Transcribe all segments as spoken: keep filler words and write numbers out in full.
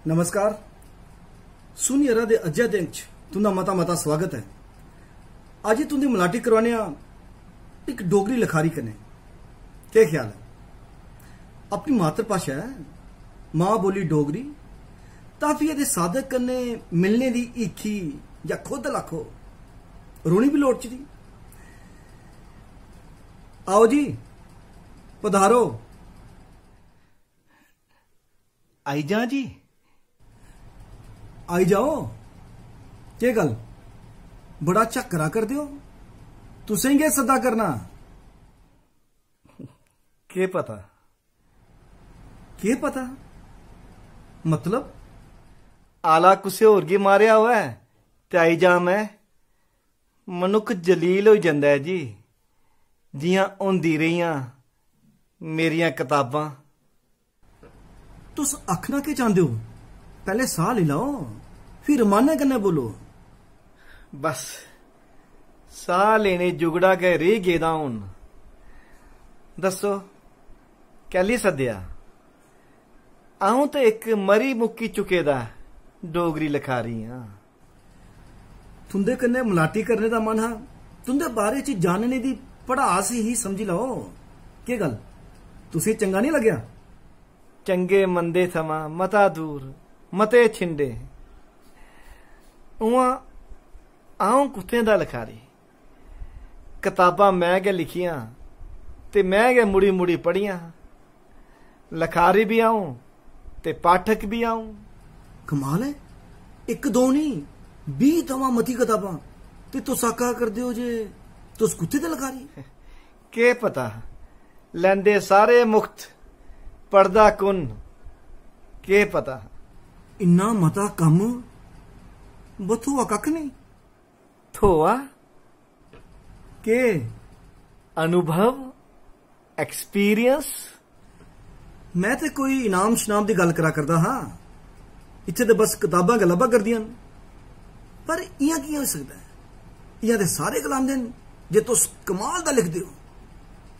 नमस्कार। सुनियरा दे अज्जै दे अंक च तुं'दा मता मता स्वागत ऐ। अज्ज तुं'दी मलाटी करवाने आं इक डोगरी लखारी कन्नै। केह् ख्याल ऐ? अपनी मातृभाशा ऐ, मां बोली डोगरी, तां फ्ही एह्दे साधक कन्नै मिलने दी हीखी जां खुद लक्खो रोनी बी लोड़चदी। आओ जी, पधारो। आई जां जी? आई जाओ। केह् गल्ल, बड़ा झक्करा करदे ओ? तुसें गै सद्दा करना। केह् पता? केह् पता? मतलब? आला कुसै होर गी मारेआ होऐ ते आई जां में। मनुक्ख जलील होई जंदा ऐ जी, जि'यां होंदी रेहियां मेरियां कताबां। तुस आखना केह् चांह्दे ओ? पैह्लें साह् लेई लैओ, फ्ही रमानै कन्नै बोलो। बस, साह् लेने जुगड़ा गै रेही गेदा हून। दस्सो, कैह्ली सद्देआ? अ'ऊं ते इक मरी मुक्की चुके दा डोगरी लखारी आं। तुं'दे कन्नै मलाटी करने दा मन हा, तुं'दे बारे च जानने दी भड़ास ही, समझी लैओ। केह् गल्ल, तुसें चंगा निं लग्गेआ? चंगे मंदे थमां मता दूर, मते छिंडे। उ'आं अ'ऊं कुत्थें दा लखारी? कताबां में गै लिखियां ते में गै मुड़ी-मुड़ी पढ़ियां। लखारी बी अ'ऊं ते पाठक बी अ'ऊं। कमाल ऐ, इक दो निं, बीह् थमां मती कताबां। ते तुस आखा करदे ओ जे तुस कुत्थै दे लखारी? केह् पता, लैंदे सारे मुख्त, पढ़दा कु'न, केह् पता। इन्ना मता कम्म, ब थ्होआ कक्ख नेईं। थ्होआ? केह्? अनुभव? Experience? में ते कोई इनाम शनाम दी गल्ल करा करदा हा। इत्थै ते बस कताबां गै लब्भा करदियां न। पर इ'यां कि'यां होई सकदा ऐ? इ'यां ते सारे गलांदे न जे तुस कमाल दा लिखदे ओ।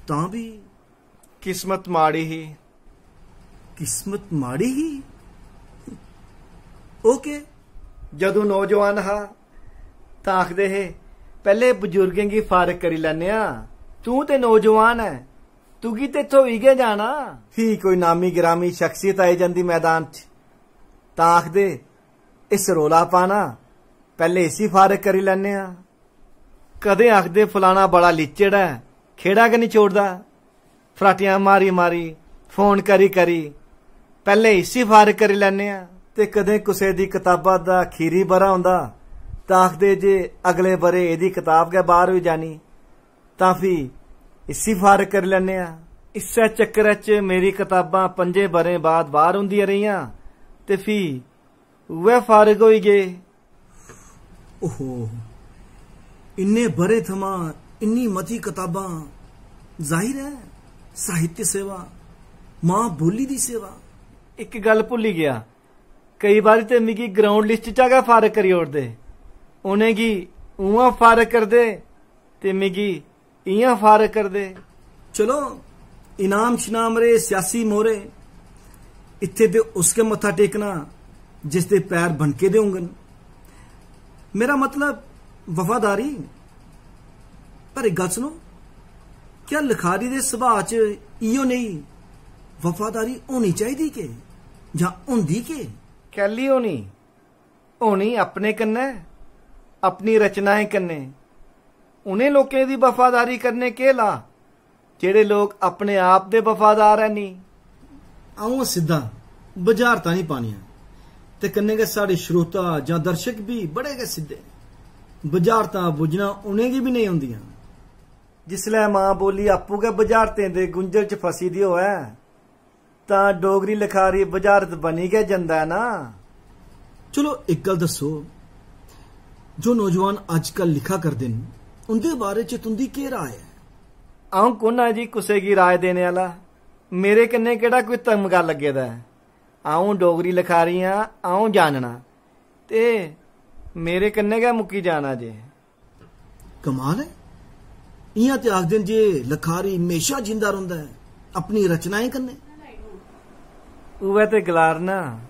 तां बी किस्मत माड़ी ही। किस्मत माड़ी ही? ओके। जदूं नौजवान हा, तां आखदे हे, "पैह्ले बजुर्गें गी फारग करी लैन्ने आं, तूं ते नौजवान ऐ, तुगी ते थ्होई गै जाना।" फ्ही कोई नामी गिरामी शख्सियत आई जंदी मैदान च, तां आखदे, "इस रौला पाना, पैह्ले इसी फारग करी लैन्ने आं।" कदें आखदे, "फलाना बड़ा लिच्चड़ ऐ, खेड़ा गै निं छोड़दा।" फराटियां मारी मारी, फोन करी करी, पैह्ले इसी फारग करी लैन्ने आं। ते कदें कुसै दी कताबा दा खीरी ब'रा होंदा, तां आखदे जे अगले ब'रे एह्दी कताब गै बाह्र होई जानी, तां फ्ही इसी फारग करी लैन्ने आं। इस्सै चक्करै च मेरी कताबां पंजें ब'रें बाद बाह्र होंदियां रेहियां ते फ्ही उ'ऐ फारग होई गे। ओहो, इन्ने ब'रे थमां इन्नी मती कताबां, जाहिर ऐ, साहित्य सेवा, मां बोली दी सेवा। इक गल्ल भुल्ली गेआ, केई बारी ते मिगी ग्राउंड लिस्ट चा गै फारग करी ओड़दे। उ'नेंगी उ'आं फारग करदे ते मिगी इ'यां फारग करदे। चलो, इनाम शनाम रे सियासी मोहरे, इत्थै ते उस गै मत्था टेकना जिसदे पैर बनके दे होङन। मेरा मतलब वफादारी। पर इक गल्ल सुनो, क्या लखारी दे सुभाऽ च इ'यो नेही वफादारी होनी चाहिदी के जां होंदी के? कैल्ली होनी? होनी अपने कन्नै, अपनी रचनाएं कन्नै। उ'नें लोकें दी वफादारी करने केह् ला, जेह्ड़े लोक अपने आप दे वफादार ऐ नेईं। अ'ऊं सिद्धा, बझारतां निं पानियां। ते कन्नै गै साढ़े श्रोता जां दर्शक बी बड़े गै सिद्धे। बझारतां बुज्झना उ'नेंगी बी नेईं औंदियां। जिसलै मां बोली आपूं गै बझारतें दे गुंझल च फसी दी होऐ, तां डोगरी लखारी बझारत बनी गै जंदा ऐ ना। चलो, इक गल्ल दस्सो, जो नौजवान अजकल लिखा करदे न, उं'दे बारे च तुं'दी केह् राय ऐ? अ'ऊं कु'न आं जी कुसै गी राय देने आह्ला? मेरे कन्नै केह्ड़ा कोई तमगा लग्गे दा ऐ? अ'ऊं डोगरी लखारी आं, अ'ऊं जानना, ते मेरे कन्नै गै मुक्की जाना जे। कमाल ऐ। इ'यां ते आखदे न जे लखारी म्हेशा जिंदा रौंह्दा ऐ अपनी रचनाएं कन्नै। उ'ऐ ते गलारना,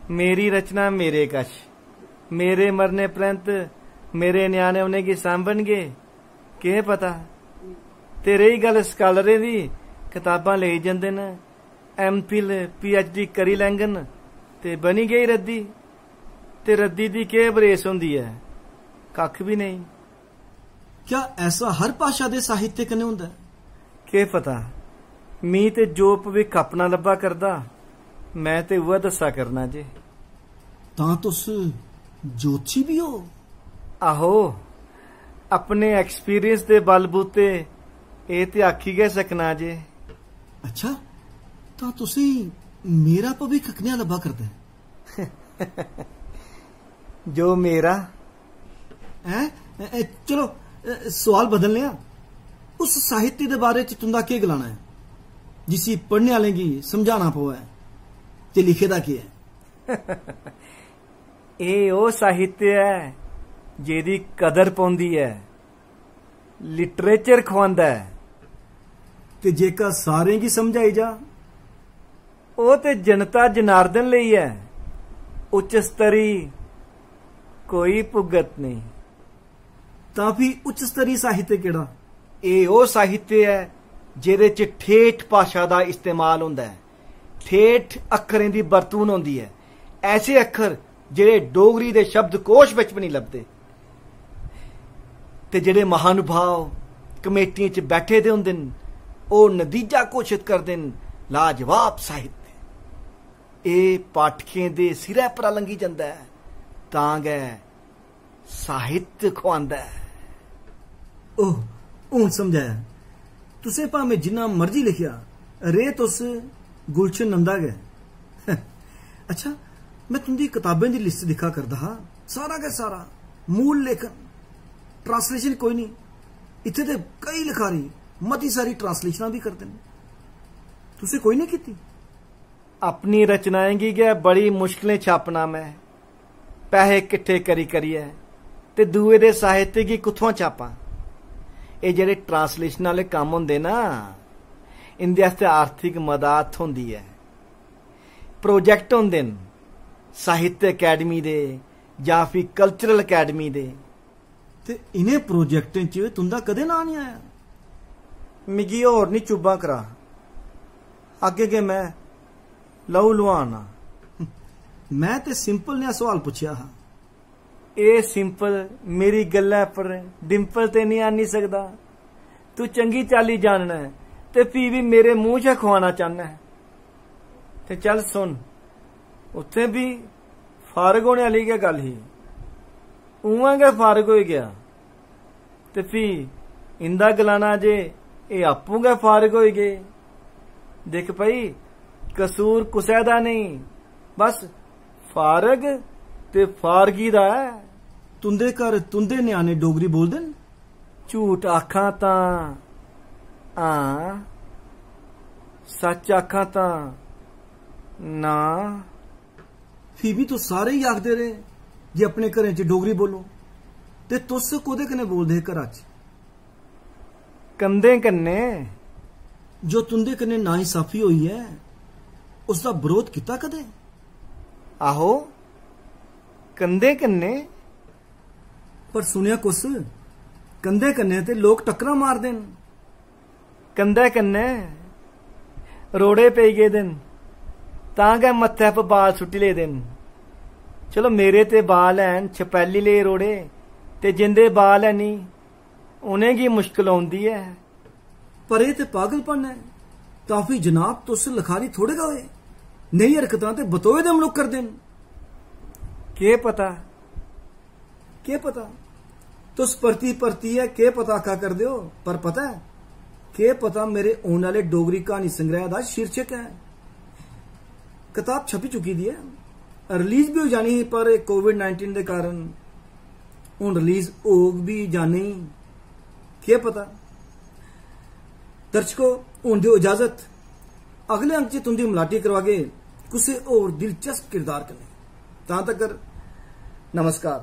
मेरी रचना मेरे कश, मेरे मरने परैंत मेरे ञ्याणे उ'नेंगी सांभन गे, केह् पता। ते रेही गल्ल स्कालरें दी, कताबां लेई जंदे न, एम फिल, पी एच डी करी लैङन ते बनी गेई रद्दी। ते रद्दी दी केह् बरेस होंदी ऐ? कक्ख बी नेईं। क्या ऐसा हर भाशा दे साहित्य कन्नै होंदा ऐ? केह् पता, मी ते जो भविक्ख अपना लब्भा करदा, में ते उ'ऐ दस्सा करना जे। तां तुस ज्योतिषी बी ओ? आहो, अपने एक्सपीरियंस दे बलबूते एह् ते आखी गै सकना जे। अच्छा, तां तुसें मेरा भविक्ख कनेहा लब्भा करदा ऐ? जो मेरा। हैं? ए, ए, चलो, ए, सोआल बदलने आं। उस साहित्य दे बारे च तुंदा केह् गलाना ऐ, जिसी पढ़ने आह्लें गी समझाना पवै ते लिखे दा केह् ऐ? एह् ओह् साहित्य ऐ जेह्दी कदर पौंदी ऐ, लिटरेचर खुआंदा ऐ। ते जेह्का सारें गी समझाई जा? ओह् ते जनता जनार्दन लेई ऐ, उच्च स्तरी कोई भुगत नेईं। तां फ्ही उच्च स्तरी साहित्य केह्ड़ा? एह् ओह् साहित्य ऐ जेह्दे च ठेठ भाशा दा इस्तेमाल होंदा ऐ, ठेठ अक्खरें दी बरतून होंदी ऐ, ऐसे अक्खर जेह्ड़े डोगरी दे शब्दकोश बिच बी नेईं लभदे। ते जेह्ड़े महानुभाव कमेटियें च बैठे दे होंदे न, ओह् नतीजा घोशत करदे न, लाजवाब साहित्य। एह् पाठकें दे सिरै परा लंघी जंदा ऐ, तां गै साहित्य खुआंदा ऐ। ओह, हून समझाया। तुसें भामें जिन्ना मर्जी लिखेआ, रेह् तुस गुलशन नंदा गै। अच्छा, में तुंदी कताबें दी लिस्ट दिक्खा करदा हा, सारा गै सारा, मूल लेखन, ट्रांसलेशन कोई निं। इत्थै ते केई लखारी मती सारी ट्रांसलेशनां बी करदे न। तुसें कोई निं कीती? अपनी रचनाएं गी गै बड़ी मुश्कलें छापना में, पैहे किट्ठे करी करियै, ते दूए दे साहित्य गी कुत्थुआं छापां? एह् जेह्ड़े ट्रांसलेशन आह्ले कम्म होंदे ना, इं'दे आस्तै आर्थिक मदद थ्होंदी ऐ। प्रोजेक्ट होंदे न साहित्य अकैडमी दे जां फ्ही कल्चरल अकैडमी दे। ते इ'नें प्रोजेक्टें च तुं'दा कदें नांऽ निं आया? मिगी होर निं चुब्भां करा, अग्गें गै में लहू लुहान आं। में ते सिंपल नेहा सोआल पुच्छेआ हा। एह् सिंपल मेरी गल्लै पर डिंपल ते निं आह्नी सकदा। तूं चंगी चाल्ली जानना ऐ ते फ्ही बी मेरे मूंह शा खुआना चाह्न्ना ऐ। ते चल सुन, उत्थें बी फारग होने आह्ली गै गल्ल ही। उ'आं गै फारग होई गेआ। ते फ्ही इं'दा गलाना जे एह् आपूं गै फारग होई गे। दिक्ख भई, कसूर कुसै दा नेईं, बस फारग ते फारगी दा ऐ। तुं'दे घर तुं'दे ञ्याणे डोगरी बोलदे न? झूठ आखां तां हां, सच्च आखां तां ना। फ्ही बी तुस सारे ही आखदे रेह् जे अपने घरें च डोगरी बोलो, ते तुस कोह्दे कन्नै बोलदे हे घरा च? कंधें कन्नै। जो तुं'दे कन्नै नाइंसाफी होई ऐ, उसदा बरोध कीता कदें? आहो, कंधें कन्नै। पर सुनेआ कुस? कंधें कन्नै ते लोक टक्करां मारदे न। कंधै कन्नै रोड़े पेई गेदे न, तां गै मत्थै पर बाल सुट्टी लेदे न। चलो, मेरे ते बाल हैन, छपैली ले रोड़े, ते जिंदे बाल है निं, उ'नेंगी मुश्कल औंदी ऐ। पर एह् ते पागलपन ऐ। तां फ्ही जनाब, तुस लखारी थोड़े गै होए। नेही हरकतां ते बतोए दे मनुक्ख करदे न। केह् पता, केह् पता? तुस परती परतियै केह् पता आखा करदे ओ, पर पता ऐ, केह् पता मेरे औने आह्ले डोगरी क्हानी संग्रैह दा शीर्षक ऐ। कताब छपी चुकी दी ऐ, रिलीज बी होई जानी ही, पर कोविड नाइनटीन दे कारण हून रिलीज होग बी जां नेईं, केह् पता। दर्शको, हून देओ इजाजत, अगले अंक च तुं'दी मलाटी करवागे कुसै होर दिलचस्प किरदार कन्नै। तां तकर नमस्कार।